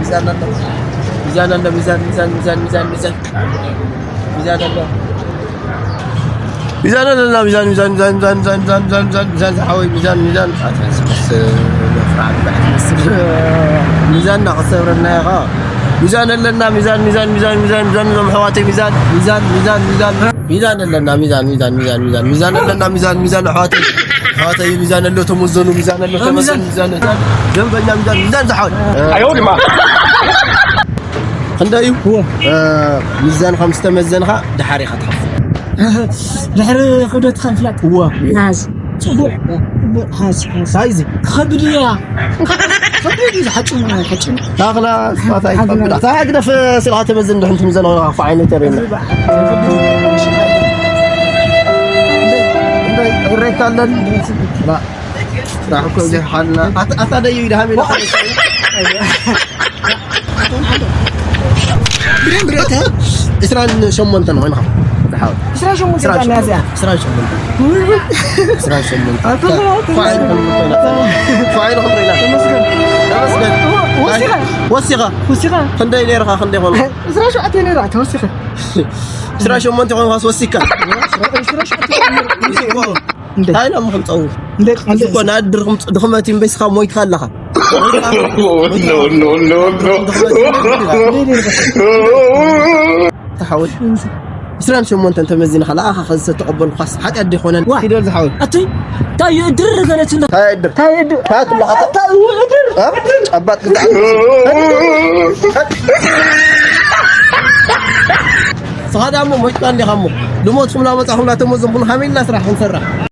ሚዛን ኣሎ። ሚዛን ኣሎ። ሚዛን፣ ሚዛን፣ ሚዛን፣ ሚዛን፣ ሚዛን። ሚዛን ኣሎ። ሚዛን ኣለና። ሚዛን፣ ሚዛን፣ ሚዛን፣ ሚዛን፣ ሚዛን፣ ሚዛን፣ ሚዛን፣ ሚዛን፣ ዝሓወይ፣ ሚዛን፣ ሚዛን። ኣታ፣ ስስ፣ መፍርዓት፣ መፍርዓት ትመስል። ሚዛን እናኸሰብረና ኢኻ። ሚዛን ኣለና። ሚዛን፣ ሚዛን፣ ሚዛን፣ ሚዛን፣ ሚዛን፣ እዞም ኣሕዋተይ፣ ሚዛን፣ ሚዛን፣ ሚዛን፣ ሚዛን። ሚዛን ኣለና። ሚዛን፣ ሚዛን፣ ሚዛን፣ ሚዛን፣ ሚዛን ኣለና። ሚዛን፣ ሚዛን፣ ኣሕዋተይ፣ ኣሕዋተይ፣ ሚዛን ኣሎ፣ ተመዘኑ። ሚዛን ኣሎ፣ ሚዛን፣ ተመዘኑ። ሚዛን። ሚዛን፣ ደንበኛ ሚዛን፣ ሚዛን ዝሓወይ። ክንደይ እዩ? እዎ። እ፣ ሚዛንካ ምስ ተመዘንካ ድሓር ኢኻ ትኸፍል። ድሕሪ ክብደትካ ምፍላጥ። እዎ። ናዝ። ጽቡቕ። ጽቡቕ። ሃዝ፣ ሃዝ። ሳይዝ። ክኸብድ እያ። ከቢድ እዩ፣ ዝሓጭን ኣይሓጭን። ታኽላ ስፋት ኣይትኸብድ። ኣታ ግደፍ፣ ስልኻ ተመዝን ድሕን ትምዘን ኾይንካ ክፉእ ዓይነት የርእየና። እንደ ይረካለን። ስራሕ እኮ ዘይሓልና። ኣታ፣ ኣታ ደዩ ይድሃም ኢሉ። ብደንብ ርእተ ዕስራን ሸሞንተን ኮይንኻ ዝሓወት። ዕስራን ሸሞንተ ዕስራን ሸሞንተ። ዕስራን ሸሞንተ። ዕስራን ሸሞንተ። ኣታ ፋይል ከም ኮይና። ፋይል ከም ኮይና። ተመስገን። ተመስገን። ወሲኻ። ወሲኻ። ወሲኻ። ክንደይ ነይርኻ? ክንደይ ኮንካ? ዕስራን ሸውዓተን ነይራ፣ ተወሲኻ። ዕስራን ሸሞንተ ኮይንካስ ወሲካ? ዕስራን ሸውዓተ ነይራ። እንታይ? እንታይ ኢሎም ከምፀው? እንታይ? እዚ እኮ ናይ ድርኹም-፣ ድኽመት እዩ እምበይስኻ ሞይትካ ኣለኻ። No, no, no, no. ድኽመት እዩ እምበይስኻ። ተሓወል። ዕስራን ሸሞንተን ተመዚንኻ ለኣኻ ኸዚ ዝተቐበልኳስ ሓጢኣት ዶ ይኾነን? ዋ። ፊደል ዝሓወል። ኣቱይ፣ እንታይ እዩ እድር ገለ ትብሎ? እንታይ እድር? እንታይ እድር? እንታይ ትብሎ? እንታይ እዩ እድር? እ? ጨባጥ ክትዓብ። ስኻ ደኣ እሞ ሞይትካ እንዲኻ እሞ። ልሞትኩም ላመጻኹም ላተመዘንኩም ሃመይና ስራሕ ክንሰርሕ።